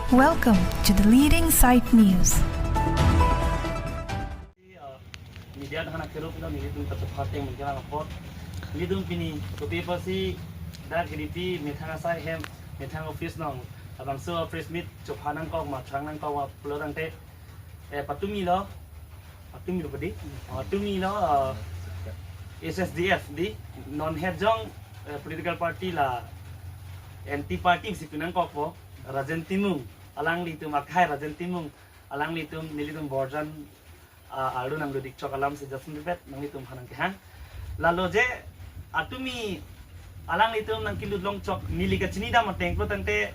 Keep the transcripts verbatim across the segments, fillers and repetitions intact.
Welcome to the leading site news. Uh, media atum aphan akhero pilo nelitum kachepate mungkin apot. Nelitum pini kopi apotsi dak K D P methang asai hem, methang office along labangso press meet chepha nangkok ma thrang nangkok ma pulo tangte, eh, patumi lo, patumi lo padi, patumi lo, eh, S S D F di non het jong, eh, political party la anti party si pi nangkokpo, Rajen Timung, alanglitum akhai Rajen Timung, alanglitum nelitum borjan, ah, arlo nanglodik chok alamsi jasemetpet nanglitum aphan nangkehang. Lalo je atumi alanglitum nangkelut long chok neli kachini dam ateng pulo tangte,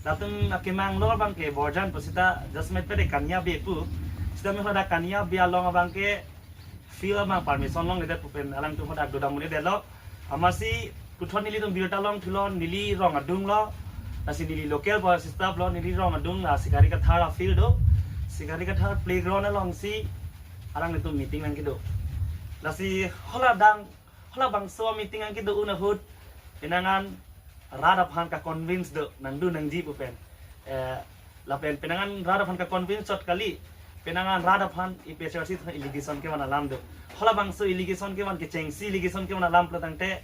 latum akemang lo abangke borjan pusita jasemetpet kania be pu. Sitame hoda kania be along abangke field abang permission longledet pu pen alangtum hoda dodam un-edetlo. Amatsi puthot nelitum birta longthulo, neli rong adung lo, lasi neli local boy staff lo, neli rong adung la Sikari Kathar a-field do, Sikari Kathar playground alongsi alanglitum meeting nangkedo. Lasi hala dang, halabangso meeting nangkedo un ahut, penang an rat aphan ka-convince do, nangdun nangji pu pen. Eh, lapen penang an rat aphan ka-convince chot kali, penang an rat aphan A P H L C aphan allegation kevan alam do. Halabangso allegation kevan kechengsi allegation kevan alam pulo tangte,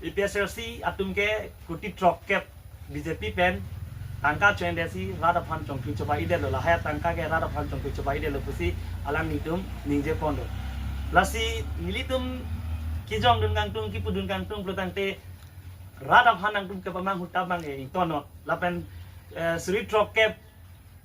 A P H L C atum ke kuti throkkep B J P pen tangka choendetsi rat aphan chongthui chobai-edetlo, lahai tangka ke rat aphan chongthui chobai-edetlo pusi alanglitum ningje pon do. Lasi nelitum kejongdun kangtung, kepudun kangtung pulo tangte, rat aphan nangtum kepamanghu ta abang e ingtonnon. Lapen, eh, suri throkkep,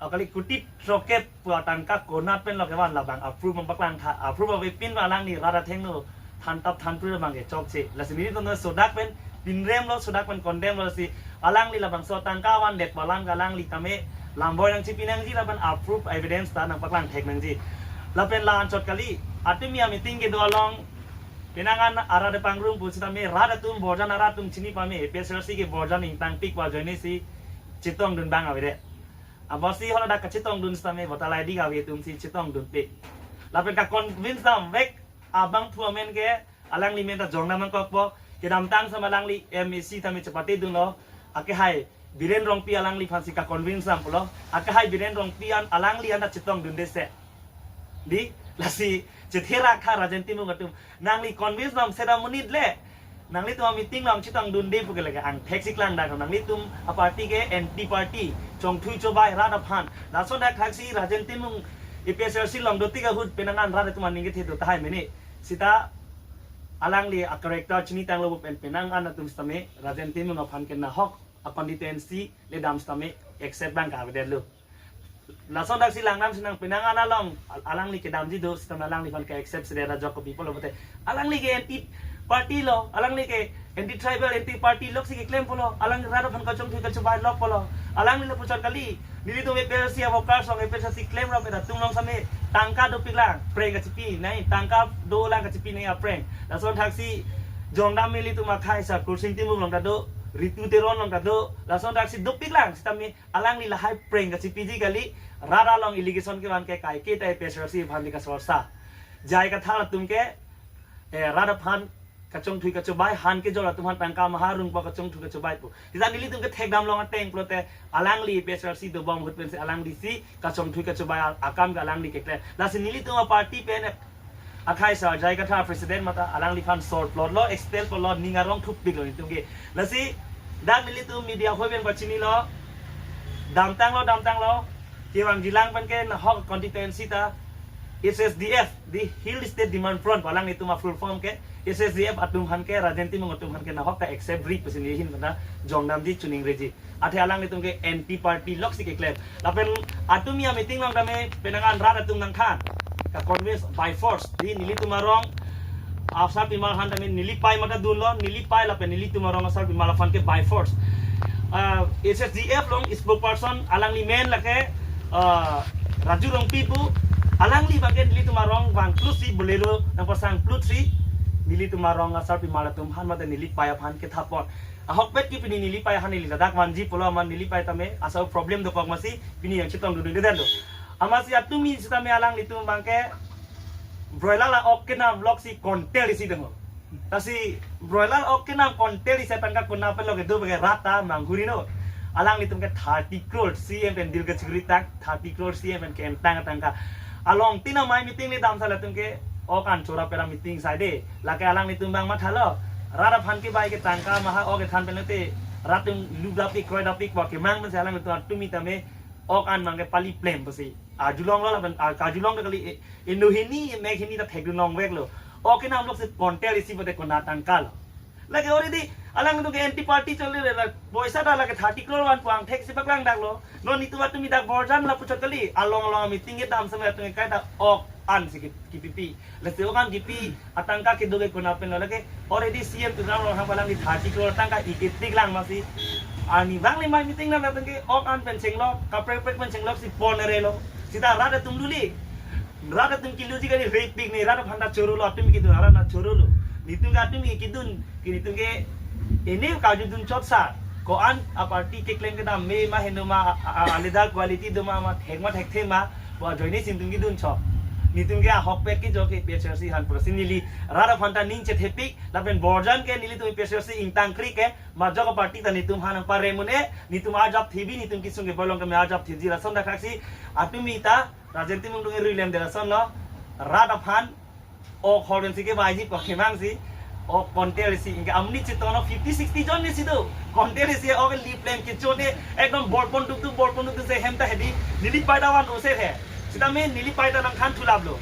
ah, kali kuti throkkep pu atangka konat pen lo kevan, labang a-proof nangpaklang tha, a-proof avepin alangli rat athengno thantap thanpri abangke chokche. Lasi nelitum sodak pen pinrem lo, sodak pen condemn lo, lasi alangli labangso tangka vandet pu alam ke alangli tame lamboi nangchipi nangji lapen a-proof evidence ta nangpaklang thek nangji. Lapen la anchot kali, atumi a-meeting kedo along penang an arat apangrum pusitame rat atum, borjan arat atum chini pame, A P H L C ke borjan ingtangpik pu ajoinesi chetongdun abang avedet. Amatsi hala dak kachetongdun sitame voter I D kave atumsi chetongdunpik. Lapen ka-convince damvek abangphu amen ke alangli men ta jongdam nangkokpo, kedamtang sitame alangli M A C tame chepatedunlo, akehai Biren Rongpi alangliphansi ka-convince dam pulo, akehai Biren Rongpi an alangli anta chetongdunde se. Di, lasi chetherak tha Rajen Timung atum. Nangli convince dam seta monit le. Nanglitum a-meeting along chetongdunde pu ke lake angthek si klang dak, nanglitum a-party ke anti party, chongthui chobai rat aphan. Lason dak thaksi Rajen Timung A P H L C along dotik ahut penang an rat atum aning kethe do tahai mene. Sita alangli a-character chinitanglo pu pen penang an atum sitame Rajen Timung aphan ke nahok a-constituency le dam sitame accept abang kavedetlo. Lason daksi langdam sinang penang an along al-, alangli kedamji do sitame alangliphan ke accept si dera jok kopi pulo pute. Alangli ke anti party lo, alangli ke anti tribal, anti party loksi keklem pulo, alang rat aphan kachongthui kachobai lok pulo. Alangli lapu chot kali, nelitum A P H L C a-workers along A P H L C klemrap pen atum along sitame tangka dopiklang, prank kachipi nangji, tangka dolang kachipi nangji a-prank. Lason thaksi jongdam nelitum akhai sar Kursing Timung along ta do, Ritu Teron along ta do, lason thaksi dopiklang sitame alangli lahai prank kachipiji kali, rat along allegation kevan ke kaike ta A P H L C aphan di kasorsa. J I Kathar atum ke, eh, rat aphan kachongthui kachobai, han kejor atum aphan tangka maharung pa kachongthui kachobai pu. Sita nelitum kethekdam long ateng pulote alangli A P H L C dobom ahut pensi alanglisi kachongthui kachobai a-, akam ke alangli keklem. Lasi nelitum a-party pen akhai sar J I Kathar president mate alangliphan sor plot lo, expel plot lo, ning arong thupik lo nelitum ke. Lasi dak nelitum media hoi pen pachinilo, damtanglo, damtanglo, kevangjilang pen ke nahok constituency ta H S D F, di Hill State Demand Front pu alanglitum a-full form ke, H S D F atum aphan ke, Rajen Timung atum aphan ke nahok ta accept ri pusi neli ahin pen ta jongdamji, choningreji. Athe alanglitum ke anti party loksi keklem. Lapen atumi a-meeting along tame penang an rat atum nangthan, ka-convince by force. Di nelitum arong asarpimar aphan tame neli pei mate dunlo, neli pei lapen nelitum arong asarpimar aphan ke by force. Ah, H S D F along spokesperson alangli men lake, ah, Raju Rongpi pu, alangli abangke nelitum arong vangtrusi Bolero nangpasang plutsi nelitum arong asarpimar atum aphan mate neli pei aphan kethapon. Ahokpet ke pini neli pei aphan neli ladak vanji pulo, amat neli pei tame asal problem dokok amatsi pini nangchetongdunde detlo. Amatsi atumi sitame alanglitum abangke broiler a-ok kenam loksi kontel isi dengho. Lasi broiler ok kenam kontel isi tangka konat pen lo kedo bagi rat ta manghuri no. Alanglitum ke thirty crore C M pen deal kachikri tak, thirty crore C M pen ke-entang atangka. Along tin amei meeting le damsi latum ke ok an chora pera meeting sai de. Lake alanglitum bang mathalo. Rat aphan kebai ke tangka maha ok kethan pen te. Rat atum luk dapik, kroi dapik, ba kemang pensi alanglitum atum tame ok an mang ke pali plem pusi. Arjulonglo lapen, ah, arjulong kali, eh, inut hini, mek hini ta thekdun longveklo. Ok kenam lok si kontel isi bote kona tangka lo. Lake already alangtum ke anti party chole re la, poisa ta lake thirty crore van puang thek si paklang daklo. Non itum atum idak Borjan lapu chot kali, along along meeting kedam sampai atum ke kaita ok an si ki-, kipipi. Lasi ok an kipi atangka kedo ke kona pen lo, lake already C M Tuliram Ronghang palang di thirty crore tangka iketik lang masi. Arnivang le amei meeting na latum ke ok an pen chenglok, kaprek prek pen chenglok si pon relo. Sita rat atum luli. Rat atum kiluji kali, hei pik ne, rat aphan ta chorolo, atum kidun, rat na chorolo. Netum ke atum kidun, ke netum ke ini karjudun chot sa. Ko-an aparty keklem kedam me ma heno ma, a, a, a, alida quality do ma, ma thek ma thekthe ma, bo ajoine si netum kidun chot. Netum ke ahokpet kejo ke P H R C han pura si neli rat aphan ta ning chethepik, lapen Borjan ke nelitum P H R C ingtangkri ke, majok aparty ta netum han nangpare un-e, netum ajap thibi, netum kesung keborlong tame ajap thiji lason dak aksi, atum ita Rajen Timung dungi rilem de lasonlo, rat aphan ok hor pen si kebaiji ko kemang si, ok kontel si, anke amonit si tono fifty sixty jon ni si do, kontel si ok li plem kecho ne, ekdom bol pon duk duk, bol pon duk duk si hem ta hedi, neli pai ta van ose he, sitame neli pai ta nangthan thulaplo.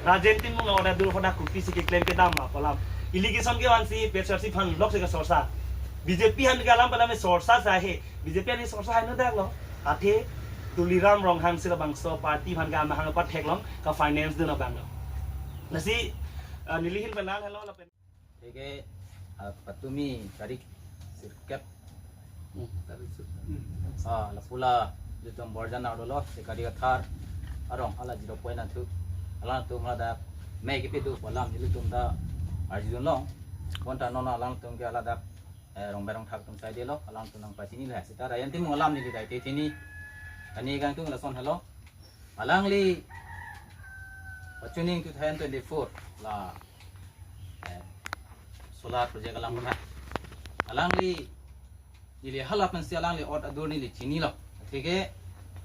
Rajen Timung order dur hoda kopi si keklem kedam ma pu alam. Allegation kevan si P H R C aphan lok si kesorsa. B J P han ke alam pu alam sorsa sa he. B J P han sorsa hai no dak lo. Athe Tuliram Ronghang si labangso party aphan ke amahang patheklong, ka-finance dun abang lo. Lasi, ah, neli hin penang helo lapen. Theke, ah, patumi tarik sirkep. Hmm, tarik sirkep. Ah, lapu la, ilitum Borjan arlo lo, Sikari Kathar arong, hala zero point an thu. Alangtum ladak mei kepi do pu alam ilitum ta arjulong. Bonta non alangtum ke ladak, eh, rong berong thak atum sai detlo, alangtum nangpachini le. Sita Rajen Timung alam neli dai te chini. Kani kangtung lason helo. Alangli pachuning two thousand twenty-four la, eh, solar project alam puna. Alangli neli hala pensi alangli ot adur neli chinilo. Theke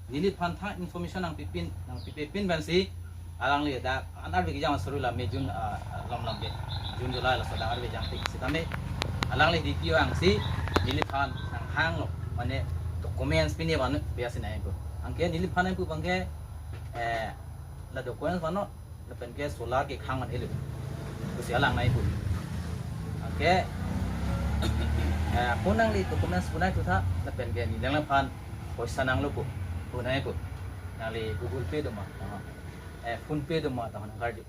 neliphan tha information nangpipin, nangpipepin pensi alangli dak an arve kejang asuru la May June, ah, ah, lom lom ke. June July laso dak arve jang tik sitame alangli D P O angsi neliphan nanghanglo. Mane documents pine van biasa na ibu. Anke neliphan ibu abang ke, eh, la documents vano, lapen ke solar kekhang an helo pusi alang nai pu. Anke, eh, ako nangli documents punai thu tha, lapen ke neli alangphan poisa nanglo pu, punai pu. Nangli Google Pay do ma, ah, eh, PhonePe do ma, ta nang karju.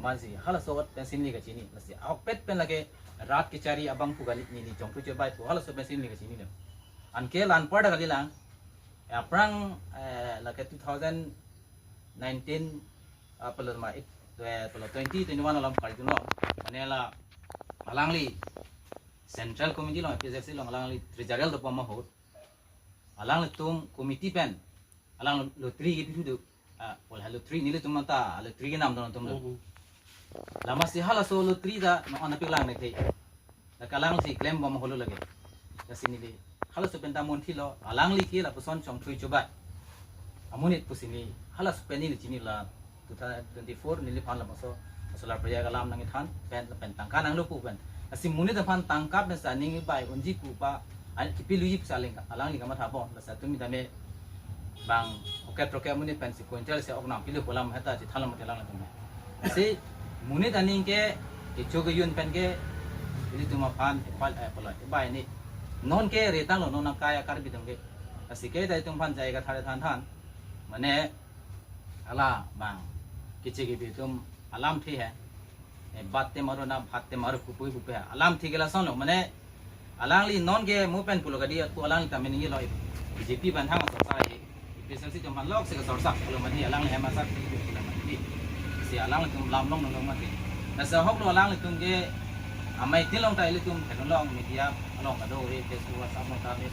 Mansi halaso ot pensi neli kachini, lasi ahokpet pen lake rat kechari abang pu kali, neli chongthu chebai pu halaso pensi neli kachinilo. Anke la anparta kali lang, eh, aphrang, eh, lake two thousand nineteen, ah, pulo ma, eh, pulo twenty twenty-one alam karjuno. Mane la alangli Central Committee along, A P H L C along alangli treasurer do pu ma ahut. Alanglitum committee pen alang lottery kepi thu do. Ah, pol ha lottery nelitum anta lottery kenam do atum lo. Hmm. Lama si halaso lottery ta no ana peklang ne the. Lake alangsi klem bom holo lake. Lasi neli halaso pen ta munthilo, alangli ke lapuson chongthui chuba. Amonit pusi neli halaso pen neli chinilo, two thousand twenty-four neliphan labangso solar project alam nangkethan pen, pen tangka nanglo pu pen. Lasi monit aphan tangka pen sa ning bai unji pu pa, an kipi luji pu sa aling, alangli kamatha bom. Lasi atum tame bang oket roket amonit pensi quintal se ok nangpilo pu alam heta chithan lo mate alanglitum. Si monit aning ke kecho kejun pen ke ilitum aphan epal, eh, pala, ebai ni. Non ke retanglo, non nangkai a Karbi atum ke. Lasi ke ta itum aphan J I Kathar than than. Mane ala bang keche kebi atum alamthe he. Eh, bat te maru na, bhat te maru, kupui kupui he. Alamthe ke lasonlo, mane alangli non ke mo pen pulo kadi, ako alangli tame ningjelo, B J P pen hang sorsa he. A P H L C atum aphan lok si kesorsa pulo mati, alangli hem asar pulo mati. Si alanglitum lam long long mati. Lasi ahoklo alanglitum ke amei tin long ta ilitum thek long media along kado-kave Facebook WhatsApp along tame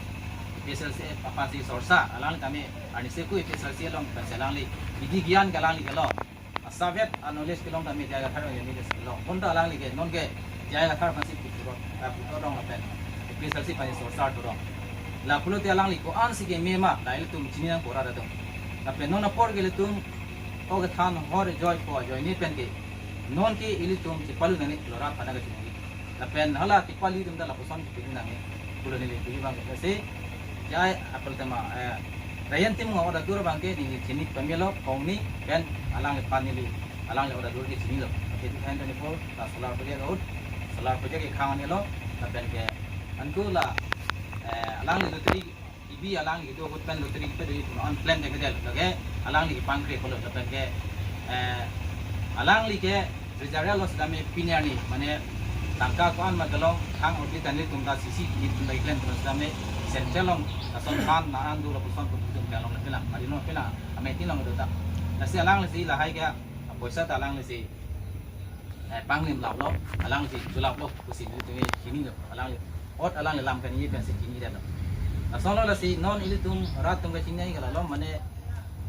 A P H L C aphansi sorsa, alangli tame arnisi ku A P H L C along pensi alangli bidi gyan ke alangli kelong. Asavet a-knowledge kelong tame J I Kathar along, unit kelong. Bonta alangli ke non ke J I Kathar aphansi puthot, ah, puthot rong lapen A P H L C aphansi sorsa thurong. Lapulote alangli ko-ansi keme ma, la ilitum chini nangpo rat atum. Lapen non apor ke ilitum o kethan hor ajoipo ajoine pen ke, non ke ilitum chepalu nangne lo rat aphan nangkachiningri. Lapen hala chepalu atum ta lapuson kepini nangne pulo neli pini abang ke si. Jai apel tema, eh, Rayan Timung a-order atur abang ke neli chini pamelo kongni pen alangliphan neli, alangli order atur ke chinilo. Ke two thousand twenty-four ta solar project out, solar project ke khang nelo, lapen ke anku la, eh, alangli lottery, ibi alangli do ahut pen lottery pe do ipun on plan de kedel, lake alangli pangkre pulo, lapen ke, eh, alangli ke Rizal lo setame pini arni, mane tangka ko-an ma kelong, thang uti tani tum ta sisi, itum ta iklen tum setame, central along, lason than, na an do lapuson tum tum kelong lapilang, mari no pilang, ame tin along do ta. Lasi alanglisi lahai ke, poisa ta alanglisi, eh, panglim laplo, alanglisi julaplo, pusi neli tumi chinilo, alangli, ot alangli lam kaningje pensi chinidetlo. Lason lo lasi non ilitum rat atum kachinine ke lalo, mane,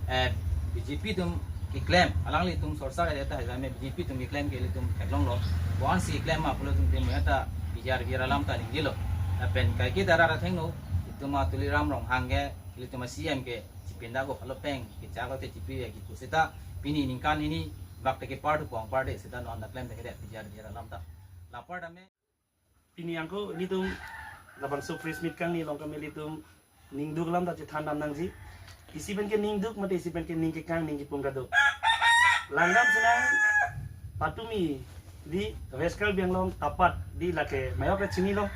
eh, B J P atum keklem, alanglitum sorsar area ta hajame B J P atum keklem ke ilitum theklonglo. Ko-ansi keklem ma pulo atum tim ya ta bijar bijar alam ta ningjelo. Lapen kaike dara ra thengno, itum a Tuliram Ronghang ke, ilitum a C M ke, chipinda ko halo peng, kechak ko te chipi ya kipu seta, pini ningkan hini, bak te kepar tu pong par de, seta non ta klem te kedet, bijar bijar alam ta. Lapar tame. Pini angko ilitum labangso press meet kangni along kami ilitum ningduk alam ta chethan dam nangji. Isi pen ke ningduk mate isi pen ke ning kekang ning kepung kado. Langdam sinang patumi di West Karbi Anglong tapat di lake mayok ke chinilo,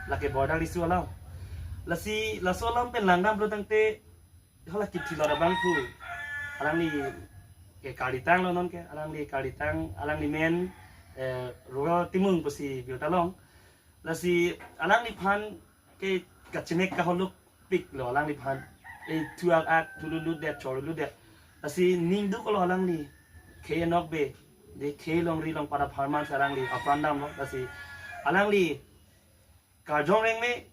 lake border issue alam. Lasi laso alam pen langdam pulo tangte hala kithi lo abang pu. Alangli ke Kalitang lo non ke, alangli Kalitang, alangli men, eh, Royal Timung pusi biota long. Lasi alangliphan ke kachinek kaholuk pik lo alangliphan. Eh, thuak ak thululudet, choruludet. Lasi ningduk lo alangli. Khe nok be, de khe longri long pada pharman si alangli apran dam lo. Lasi alangli karjong rengme,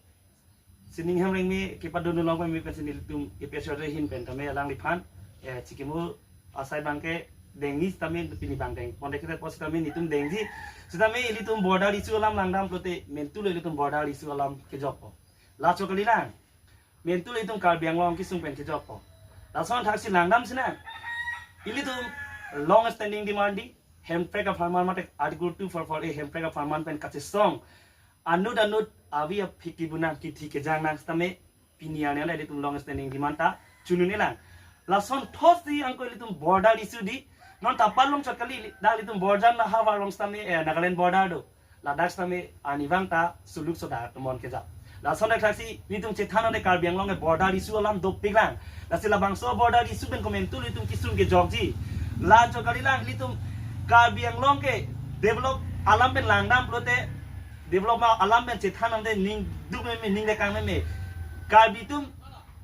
sining hem rengme, kepadun long pame pensi nelitum episode ahin pen tame alangliphan, eh, chikimu asai abang ke dengji sitame pini abang deng. Ponde kita pos sitame nelitum dengji. Sitame ilitum border issue alam langdam pulote mentu lo ilitum border issue alam kejokpo. Laso kalilang. Mentu lo ilitum Karbi Anglong kesung pen kejokpo. Lason thaksi langdam sinang. Ilitum long standing demand di Hemprek apharman mate Article two four four A Hemprek apharman pen kachesong anut anut avi aphiki bunang kithi kejang nang sitame pini arni ilitum long standing demand ta chunune lang. Lason thotsi angko ilitum border issue di non tapat longchot kali, dak ilitum border na havar long sitame, eh, Nagaland border do. Ladak sitame arnivang ta suluk soda tumon kejap. Lason dak thaksi ilitum chethan ode Karbi Anglong ke border issue alam dopik lang. Lasi labangso border issue pen komentu ilitum kesung kejokji. La chot kalilang ilitum Karbi Anglong ke develop alam pen langdam pulote, develop ma alam pen chethan damde ningduk meme, ning lekang meme. Karbi atum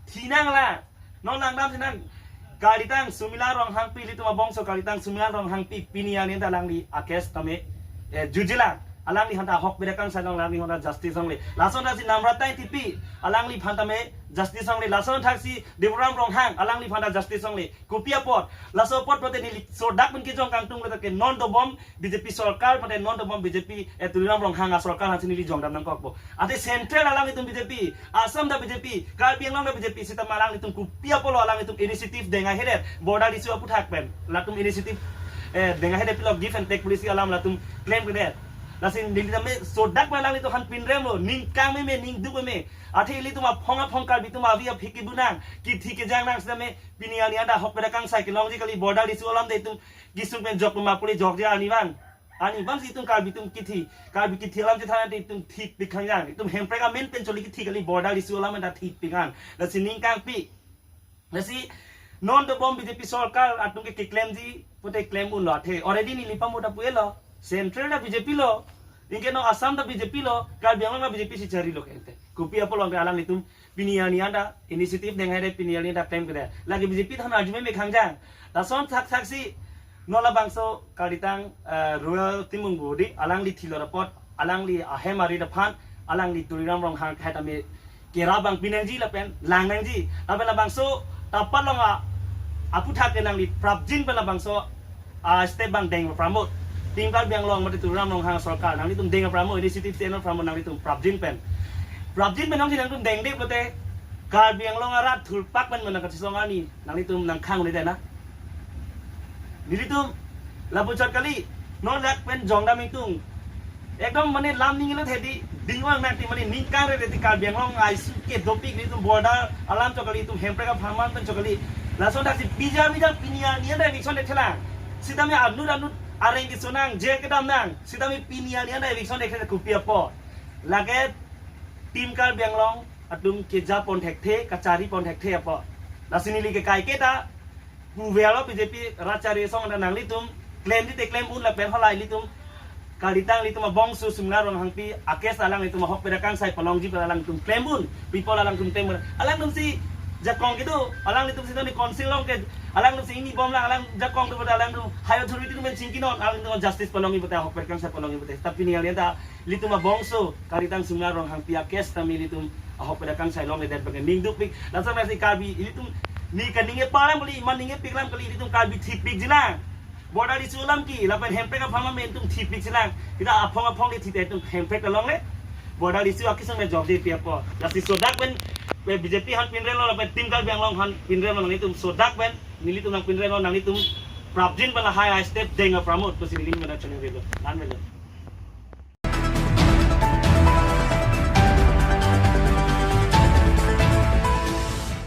thinang la. Non langdam sinang Kalitang Sumila Ronghangpi, ilitum abongso Kalitang Sumila Ronghangpi pini arni ta alangli a-case tame, eh, jujilang. Alangliphan ta ahok beda kangsai long, alangliphan ta justice longle. Lason thaksi Namrata Engtipi, alangliphan tame justice longle. Lason thaksi Devoram Ronghang, alangliphan ta justice longle. Kopi apot, laso apot pulote neli sodak pen kejong kangtung pulote ke non dobom B J P sorkar mate non dobom B J P, eh, Tuliram Ronghang asorkar aphansi neli jongdam nangkokpo. Athe central alanglitum B J P, Assam ta B J P, Karbi Anglong ta B J P, sitame alanglitum kopi apotlo alanglitum initiative deng ahedet, border issue aphuthak pen. Latum initiative, eh, deng ahedet pilo give and take policy alam latum claim kedet. Lasi neli tame sodak pen alanglitum aphan pinrem lo, ning kang meme, ningduk meme. Athe ilitum aphong aphong Karbi atum avi aphiki bunang, kithi kejang nang sitame pini arni anta ahok beda kangsai kelongji kali, border issue alam de itum kesung pen jok ma pule jokji arnivang. Arnivang si itum Karbi atum kithi, Karbi kithi alam chethan ante itum thik pikang jang. Itum Hemprek amen pen choli kithi kali, border issue alam anta thik pikang. Lasi ning kangpi. Lasi non dobom B J P sorkar atum ke keklemji pulote klem unlo athe. Already neli pamota pu-elo. Central ta B J P lo. Anke non Assam ta B J P lo. Karbi Anglong ta B J P si charilo ke ante. Kopi apotlo ke alanglitum pini arni anta initiative deng ahedet, pini arni anta claim kedet. Lake B J P than arjume me khangjang. Lason thakthak si non labangso Kalitang, eh, Royal Timung budi alangli thilo apot, alangli ahem arit aphan, alangli Tuliram Ronghang kahai tame kera bang pinangji lapen lang nangji. Lapen labangso tapat long a, aphuthak ke nangli prapjin pen labangso a-step bang deng pramot. Team Karbi Anglong mate Tuliram Ronghang sorkar nanglitum deng pramot, initiative channel pramot nanglitum prapjin pen. Prapjin pen nangsi nangtum dengde pulote Karbi Anglong arat thurpak pen mana kachisong arni nanglitum nangkhang un'e dei na. Nelitum lapu chot kali, non lak pen jongdam ingtung. Ekdom mane lam ning ilo thedi, dingwang nangti mane ningkang re thedi Karbi Anglong ai su ke dopik nelitum border alam chot kali, itum Hemprek apharman pen chot kali. Lason daksi pija pija pini arni an eviction thekthe lang. Sitame anut anut areng kesung nang, jail kedam nang. Sitame pini arni an eviction thekthe kopi apot. Lake Team Karbi Anglong atum keja pon thekthe, kachari pon thekthe apot. Lasi neli ke kaiketa, puvel lo B J P rachari song ada nanglitum, klem di te klem un lapen halai ilitum, kalitang ilitum abongso Sumla Ronghangpi a-case alanglitum ahok pen akangsai palongji pen alangtum klem un, people alangtum klem un. Alangtum si jakong kedo, alanglitum si toni council along ke, alangtum si ingni bom lang, alang jakong kedo alangtum high authority atum pen chingki non, alangtum justice palongji pulote, ahok pen akangsai palongji pulote. Tapi ni alangta ilitum abongso, kalitang Sumla Ronghangpi a-case tame ilitum ahok pen akangsai longledet bang ning dukpik. Lason daksi Karbi ilitum, ne kaningje palam kali, iman ningje piklam kali, ilitum Karbi thipikji lang. Border issue alam ke, lapen Hemprek apharman pen itum thipikji lang. Kita aphong aphong di thite itum Hemprek ta longle. Border issue akesung me jokje pi apot. Daksi sodak pen, pen B J P aphan pinrem lo, lapen Team Karbi Anglong aphan pinrem lo, nanglitum sodak pen, nelitum nangpinrem lo, nanglitum prapjin pen lahai a-step deng apramot, pusi neli mena choningri lo. Nan melo.